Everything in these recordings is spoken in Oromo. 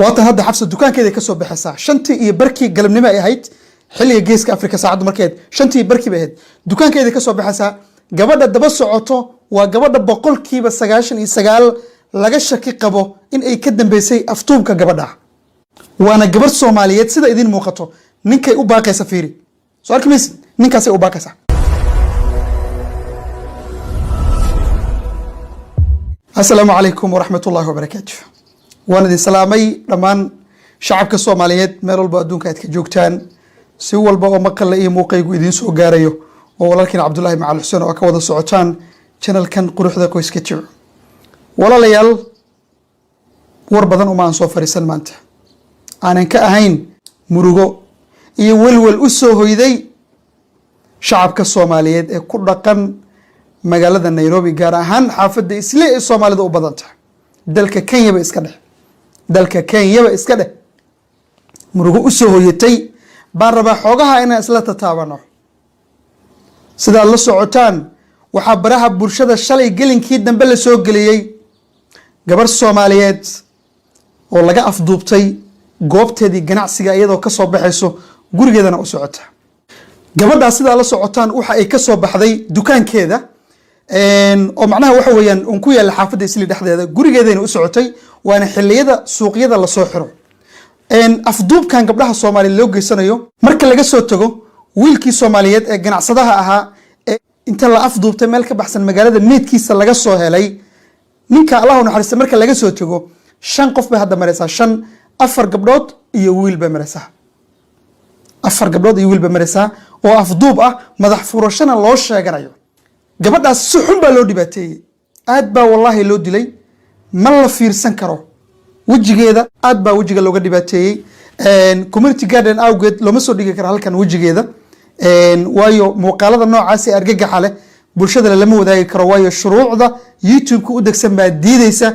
Waatan hadda Xafsa dukaankeeda ka soo baxaysaa. 5:30 galabnimo ay ahayd xilliga Geeska Afrika. Saacaddu markay ahayd 5:30 bay ahayd, dukaankeeda ka soo baxaysaa. Gabadha daba socoto waa gabadha 99% laga shaki qabo in ay ka dambeysay aftuubka gabadha, waana gabarh Soomaaliyeed sida idiin muuqato. Ninkay u baaqaysa fiiri, soo arki maysid? Ninkaasay u baaqaysaa. Asalaamu calaykum waraxmat ullahi wabarakaatu. Waan idin salaamay dhammaan shacabka Soomaaliyeed meel walba adduunka aad ka joogtaan, si walba oo maqalla iyo muuqaygu idiin soo gaarayo, oo walaalkiin Cabdullaahi Macal Xuseen oo ka wada socotaan channelkan Quruxda Qoyska Tube. Walaalayaal, war badan uma aan soo fariisan maanta aanan ka ahayn murugo iyo welwel u soo hoyday shacabka Soomaaliyeed ee ku dhaqan magaalada Nairobi, gaar ahaan xaafadda Isle ee Soomaalida u badan tahay. Dalka Kenyaba iska dheh, dalka Kenyaba iska dheh. Murugo u soo hoyatay baan rabaa xoogaha inaan isla tataabano. Sidaad la socotaan, waxaa baraha bulshada shalay gelinkii dambe la soo geliyey gabarh Soomaaliyeed oo laga afduubtay goobteedii ganacsiga iyadoo ka soo baxayso gurigeedana u socota. Gabadhaas, sidaa la socotaan, waxa ay ka soo baxday dukaankeeda oo macnaha waxa weeyaan un ku yaalla xaafadda Isli dhexdeeda, gurigeedayna u socotay, waana xilliyada suuqyada lasoo xiro. Afduubkan gabdhaha Soomaaliyeed loo geysanayo, marka laga soo tago wiilkii Soomaaliyeed ee ganacsadaha ahaa ee inta la afduubtay meel ka baxsan magaalada meydkiisa laga soo helay, ninka Allahu naxariista, marka laga soo tago, shan qof bay hadda maraysaa. Shan, afar gabdhood iyo wiil bay maraysaa. Afar gabdhood iyo wiil bay maraysaa oo afduub ah, madax furashana loo sheeganayo. Gabadhaas si xun baa loo dhibaateeyey, aad baa wallaahi loo dilay. Ma la fiirsan karo wejigeeda, aad baa wejiga looga dhibaateeyey. Community guideline awgeed looma soo dhigi karo halkan wejigeeda, waayo muuqaalada noocaas ee argagaxa leh bulshada lama wadaagi karo, waayo shuruucda YouTube-ka u degsan baa diideysa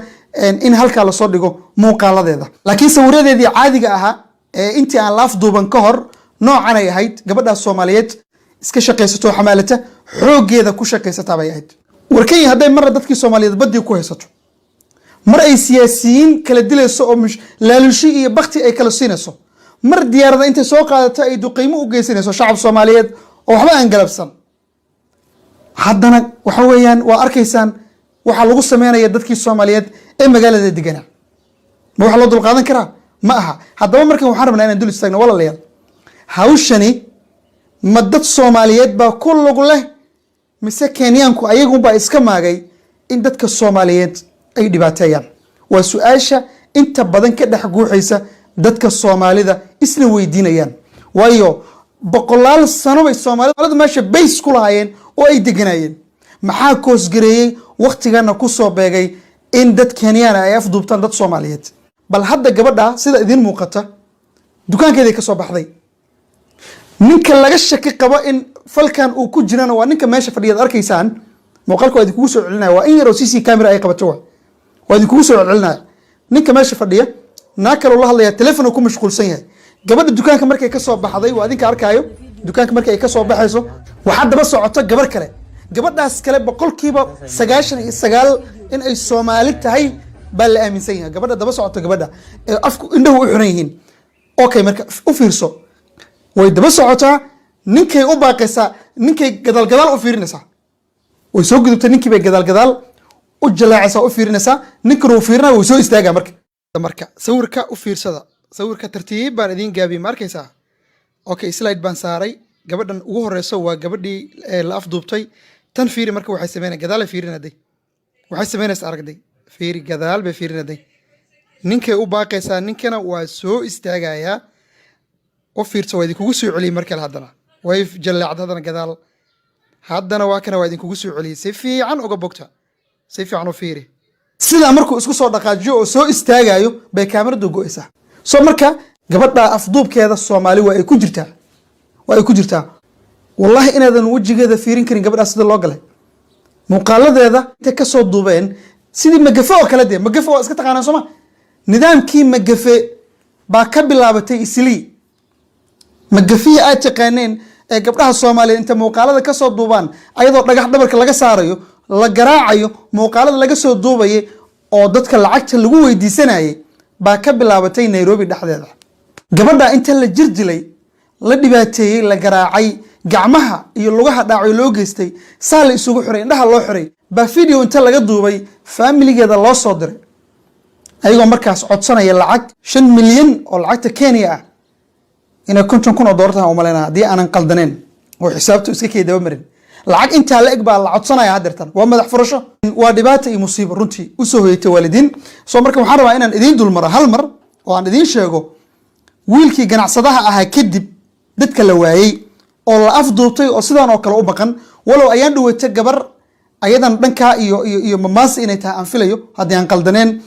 in halkaa lasoo dhigo muuqaaladeeda. Laakiin sawiradeedii caadiga ahaa ee intii aan la afduuban ka hor noocan ay ahayd. Gabadhaas Soomaaliyeed iska shaqaysato, xamaalata, xooggeeda ku shaqaysataa bay ahayd. War Kenya hadday marna dadkii Soomaaliyeed baddii ku haysato, mar ay siyaasiyiin kala dilayso oo laalushi iyo bakti ay kala siinayso, mar diyaarada intay soo qaadato ay duqeymo u geysanayso shacab Soomaaliyeed oo waxba aan galabsan, haddana waxa weeyaan waa arkaysaan waxaa lagu sameynaya dadkii Soomaaliyeed ee magaalada deganaa. Ma waxa loo dulqaadan karaa ma aha. Haddaba markan waxaan rabnaa inaan dul istaagno, walaalayaal, hawshani ma dad Soomaaliyeed baa ku lug leh mise Kenyaanku ayagunbaa iska maagay in dadka Soomaaliyeed ay dhibaateeyaan? Waa su-aasha inta badan ka dhex guuxaysa dadka Soomaalida isna weydiinayaan, waayo boqolaal sano bay Soomaalidu meesha bays ku lahaayeen oo ay deganayeen. Maxaa koosgareeyey waktigana ku soo beegay in dad Kenyaana ay afduubtaan dad Soomaaliyeed? Bal hadda gabadha sida idiin muuqata dukaankeeday ka soo baxday. Ninka laga shaki qabo in falkan uu ku jirana waa ninka meesha fadhiyaad arkaysaan. Muuqaalka waa idinkugu soo celinaya, waa in yaroo CC camera ay qabato, waa idinkugu soo celcelinaya. Ninka meesha fadhiya naag kaloo la hadlaya, telefon ku mashquulsan yahay. Gabadha dukaanka markay ka soo baxday, waa adinka arkaayo, dukaanka markay ay ka soo baxayso waxaa daba socoto gabar kale. Gabadhaas kale 99% in ay Soomaali tahay baa la aaminsan yahay. Gabadha daba socoto, gabadha ee afku indhahu u xiran yihiin. Okay, marka u fiirso, way daba socotaa, ninkay u baaqaysaa, ninkay gadaal gadaal u fiirinaysaa. Way soo gudubtay, ninkii bay gadaal gadaal u jalaacaysaa, u fiirinaysaa. Ninkana uu fiirinaya, wuu soo istaagaa. Marka sawirka u fiirsada, sawirka tartiib baan idiin gaabiyey, ma arkaysaa? Okay, slide baan saaray. Gabadhan ugu horeyso waa gabadhii la afduubtay. Tan fiiri marka, waxay sameynay, gadaal ay fiirinaday, waxay sameynaysaa aragday. Fiiri, gadaal bay fiirinaday, ninkay u baaqaysaa, ninkana waa soo istaagayaa. U fiirsa, waa idinkugu soo celiyey mar kale. Haddana way jallaacda, haddana gadaal, haddana waa kana, waa idinkugu soo celiyey. Si fiican uga bogta, si fiican u fiiri. Sidaa markuu isku soo dhaqaajiyo oo soo istaagayo bay kaamiradu go'aysaa. Soo marka gabadha afduubkeeda Soomaali waa ay ku jirtaa, waa ay ku jirtaa. Wallahi inaadan wejigeeda fiirin karin gabadhaas sida loo galay. Muuqaaladeeda intay kasoo duubeen sidii magafe oo kale. Dee magafe waa iska taqaanaan, sooma? Nidaamkii magafe baa ka bilaabatay Islii. Magafihii aad taqaaneen ee gabdhaha Soomaaliyeed inta muuqaalada kasoo duubaan, ayadoo dhagax dhabarka laga saarayo, la garaacayo, muuqaalada laga soo duubayay oo dadka lacagta lagu weydiisanayay. baa ka bilaabatay Nairobi dhexdeeda. Gabadha inta la jir dilay, la dhibaateeyey, la garaacay, gacmaha iyo lugaha dhaacyo loo geystay, saa la isugu xiray, indhaha loo xiray, baa video inta laga duubay faamiligeeda loo soo diray, ayagoo markaas codsanaya lacag 5 milyan oo lacagta Kenya ah, inay 50,000 oo doolar tahay umalaynaa haddii aanan qaldaneen oo xisaabtu iska kay daba marin. Lacag intaa la eg baa la codsanaya haddeertan. Waa madax furasho, waa dhibaata iyo musiibo runtii usoo hoyatay waalidiin. So marka waxaan rabaa inaan idiin dulmaro hal mar oo aan idiin sheego wiilkii ganacsadaha ahaa kadib dadka la waayey oo la afduubtay oo sidaan oo kale u maqan. Walow ayaan dhaweyta gabar ayadan dhankaa iyo Mamaasi inay tahay aan filayo haddii aan qaldaneen,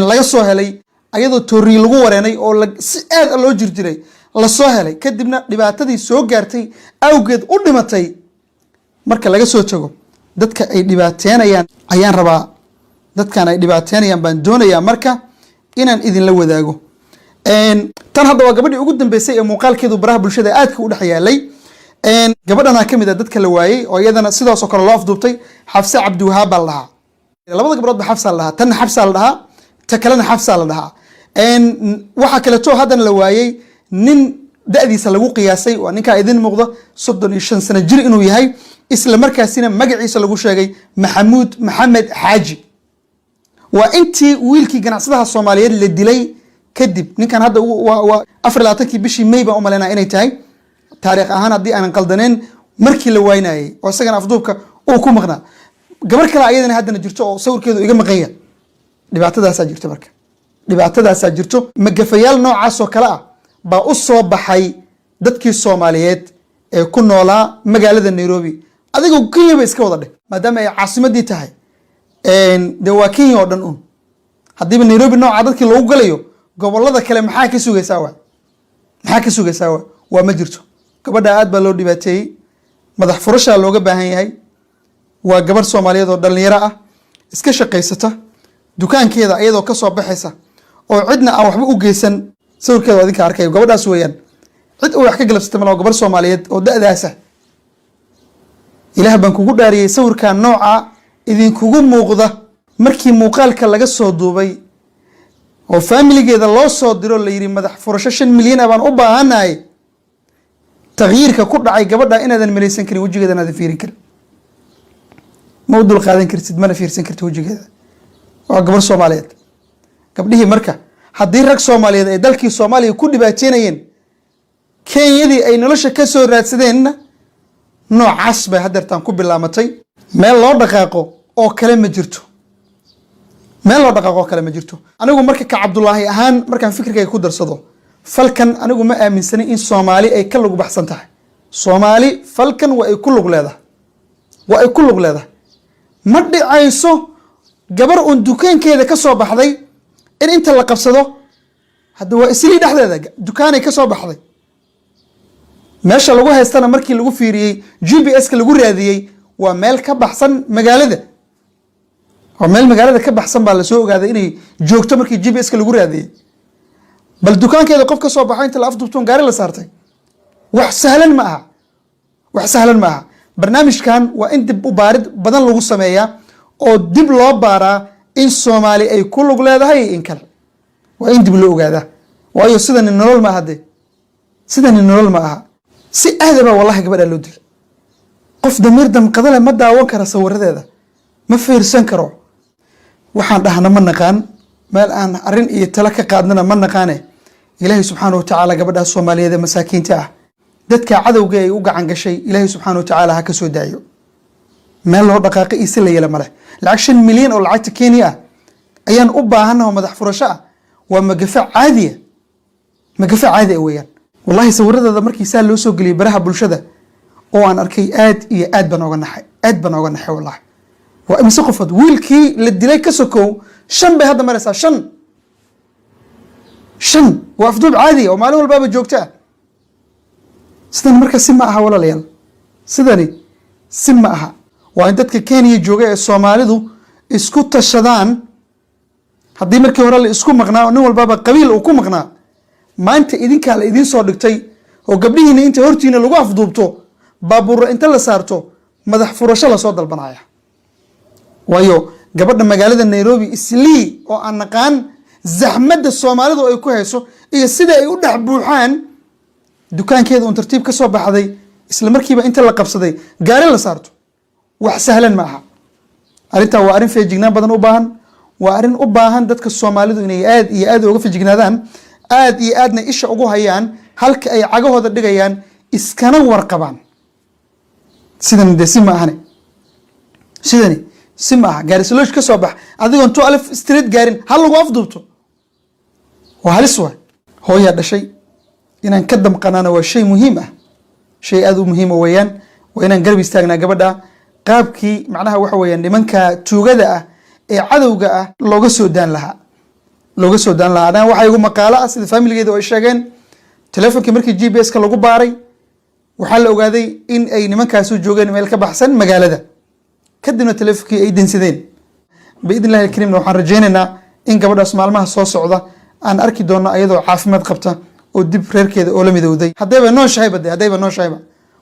laga soo helay ayadoo tooriyi lagu wareenay oo si aad a loo jirjiray lasoo helay, kadibna dhibaatadii soo gaartay awgeed u dhimatay. Marka laga soo tago dadka ay dhibaateynayaan ayaan rabaa, dadkan ay dhibaateynayaan baan doonayaa marka inaan idinla wadaago. Tan hadda waa gabadhii ugu dambeysay ee muuqaalkeedu baraha bulshada aadka u dhex yaalay. Gabadhanaa kamid a dadka la waayey oo iyadana sidaasoo kale loo afduubtay. Xafse Cabdiwahaab baa la dhahaa. Labada gabdhood ba Xafsaa la dhahaa, tanna Xafsaa la dhahaa, ta kalena Xafsaa la dhahaa. Waxaa kaleeto haddana la waayey nin da'diisa lagu qiyaasay, waa ninkaa idin muuqda, 35 sano jir inuu yahay, isla markaasina magaciisa lagu sheegay Maxamuud Maxamed Xaaji. Waa intii wiilkii ganacsadaha Soomaaliyeed la dilay kadib. Ninkan hadda waa 24-kii bishii May baan u malaynaa inay tahay taariikh ahaan haddii aanan qaldaneen markii la waynayay oo isagana afduubka uu ku maqnaa. Gabar kale ayadana haddana jirto oo sawirkeedu iga maqan yahay. Dhibaatadaasaa jirto. Marka dhibaatadaasaa jirto, magafayaal noocaas oo kale ah baa u soo baxay dadkii Soomaaliyeed ee ku noolaa magaalada Nairobi. Adigoo Kenya ba iska wada dheh, maadaama ay caasimadii tahay, de waa Kenya oo dhan un. Haddiiba Nairobi nooca dadkii loogu galayo, gobolada kale maxaa ka sugaysaa? Waa maxaa ka sugaysaa? Waa ma jirto. Gabadha aad baa loo dhibaateeyey, madax furashaa looga baahan yahay. Waa gabarh Soomaaliyeed oo dhalinyaro ah, iska shaqaysata, dukaankeeda iyadoo kasoo baxaysa oo cidna aan waxba u geysan. Sawirkeeda waa idinka arkayo, gabadhaas weeyaan. Cid uu wax ka galabsata mala. Waa gabarh Soomaaliyeed oo da'daasa. Ilaah baan kugu dhaariyey, sawirkaa nooca idinkugu muuqda markii muuqaalka laga soo duubay oo faamiligeeda loo soo diro, la yidhi madax furasho 5 milyan ah baan u baahanahay, takyiirka ku dhacay gabadha inaadan malaysan karin, wejigeeda inaadan fiirin karin, ma u dul qaadan kartid, mana fiirsan kartid wejigeeda. Waa gabarh Soomaaliyeed. Gabdhihii marka haddii rag Soomaaliyeed ay dalkii Soomaaliya ku dhibaateynayeen, Kenyadii ay nolosha ka soo raadsadeenna noocaas bay hadeertaan ku bilaamatay. Meel loo dhaqaaqo oo kale ma jirto, meel loo dhaqaaqo oo kale ma jirto. Anigu marka ka Cabdulaahi ahaan markaan fikirkayga ku darsado falkan, anigu ma aaminsanin in Soomaali ay ka lug baxsan tahay. Soomaali falkan waa ay ku lug leedahay, waa ay ku lug leedahay. Ma dhicayso gabar uun dukaankeeda ka soo baxday in inta la qabsado. Hadda waa Islii dhexdeeda dukaanay ka soo baxday. Meesha lagu haystana markii lagu fiiriyey GPS-ka lagu raadiyey, waa meel ka baxsan magaalada, waa meel magaalada ka baxsan baa lasoo ogaaday inay joogto markii GPS-ka lagu raadiyey. Bal dukaankeeda qof ka soo baxo inta la afduubtoon gaari la saartay, wax sahlan ma aha, wax sahlan ma aha. Barnaamijkan waa in dib u baarid badan lagu sameeyaa oo dib loo baaraa in Soomaali ay ku lug leedahay iyo in kale. Waa in dib loo ogaadaa, waayo sidani nolol ma aha de, sidani nolol ma aha. Si aadaba wallahi gabadhaa loo dilay. Qof damiir damqada leh ma daawan kara sawiradeeda, ma fiirsan karo. Waxaan dhahna ma naqaan, meel aan arrin iyo talo ka qaadnana ma naqaane. Ilaahay subxaana wa tacaala gabadhaas Soomaaliyeed ee masaakiinta ah, dadka cadowga ay u gacan gashay, Ilaahay subxaana wa tacaala ha ka soo daayo. Meel loo dhaqaaqay iyo si la yeela maleh. Lacag 5 milyan oo lacagta Kenya ah ayaan u baahanaha oo madax furasho ah. Waa magafa caadiya, magafa caadi ah weeyaan wallahi. Sawiradeeda markii saa loo soo geliyay baraha bulshada oo aan arkay, aad iyo aad baan ooga naxay, aad baan ooga naxay wallahi. Waa imise qofood wiilkii la dilay ka sokow? Shan bay hadda maraysaa, shan, shan. Waa afduub caadiya oo maalin walbaaba joogto ah. Sidani marka si ma aha, walaalayaal, sidani si ma aha. Waa in dadka Kenya jooga ee Soomaalidu isku tashadaan. Haddii markii hore la isku maqnaa oo nin walbaaba qabiil uu ku maqnaa, maanta idinkaa la idiin soo dhigtay oo gabdhihiina inta hortiina lagu afduubto, baabuurra inta la saarto, madax furasho lasoo dalbanaya. Waayo gabadha magaalada Nairobi Islii oo aan naqaan Zaxmadda Soomaalidu ay ku hayso iyo sida ay u dhex buuxaan dukaankeeda uun tartiib ka soo baxday, isla markiiba inta la qabsaday gaari la saarto, wax sahlan ma aha. Arrintaa waa arrin feejignaan badan u baahan, waa arrin u baahan dadka Soomaalidu inay aad iyo aad uga feejignaadaan, aad iyo aadna isha ugu hayaan halka ay cagahooda dhigayaan, iskana warqabaan. Sidan dee si ma ahane, sidani si ma aha. Gaarisa Lodge ka soo bax, adigoon 12 Street gaarin ha lagu afduubto, waa halis. Waay hooyaa dhashay, inaan ka damqanaana waa shay muhiim ah, shay aada u muhiima weeyaan. Waa inaan garab istaagnaa gabadha, qaabkii macnaha waxa weeyaan nimanka tuugada ah ee cadowga ah looga soo daan lahaa, looga soo daan lahaa. Anaa waxaa igu maqaalo ah, sida familigeeda ay sheegeen, telefonkii markii GPS-ka lagu baaray, waxaa la ogaaday in ay nimankaasu joogeen meel ka baxsan magaalada, kadibna telefonkii ay dansadeen. Biidn illahi alkariimna waxaan rajaynaynaa in gabadhaas maalmaha soo socda aan arki doono ayadoo caafimaad qabta oo dib reerkeeda oo la midowday, haddayba nooshahayba de, haddayba nooshahayba.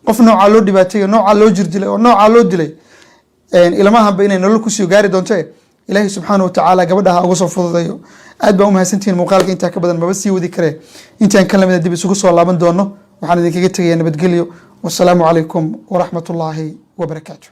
Qof noocaa loo dhibaateeyo, noocaa loo jirdilay oo noocaa loo dilay, ilmahanba inay nolol kusii gaari doonto. Ilaahay subxaana watacaala gabadha ha uga soo fududeeyo. Aad baa umahadsantihiin. Muuqaalka intaa ka badan maba sii wadi karee. Intaan kan lamida dib isugu soo laaban doono, waxaan idinkaga tegayaa nabadgelyo. Wasalaamu calaykum waraxmat ullaahi wabarakaatu.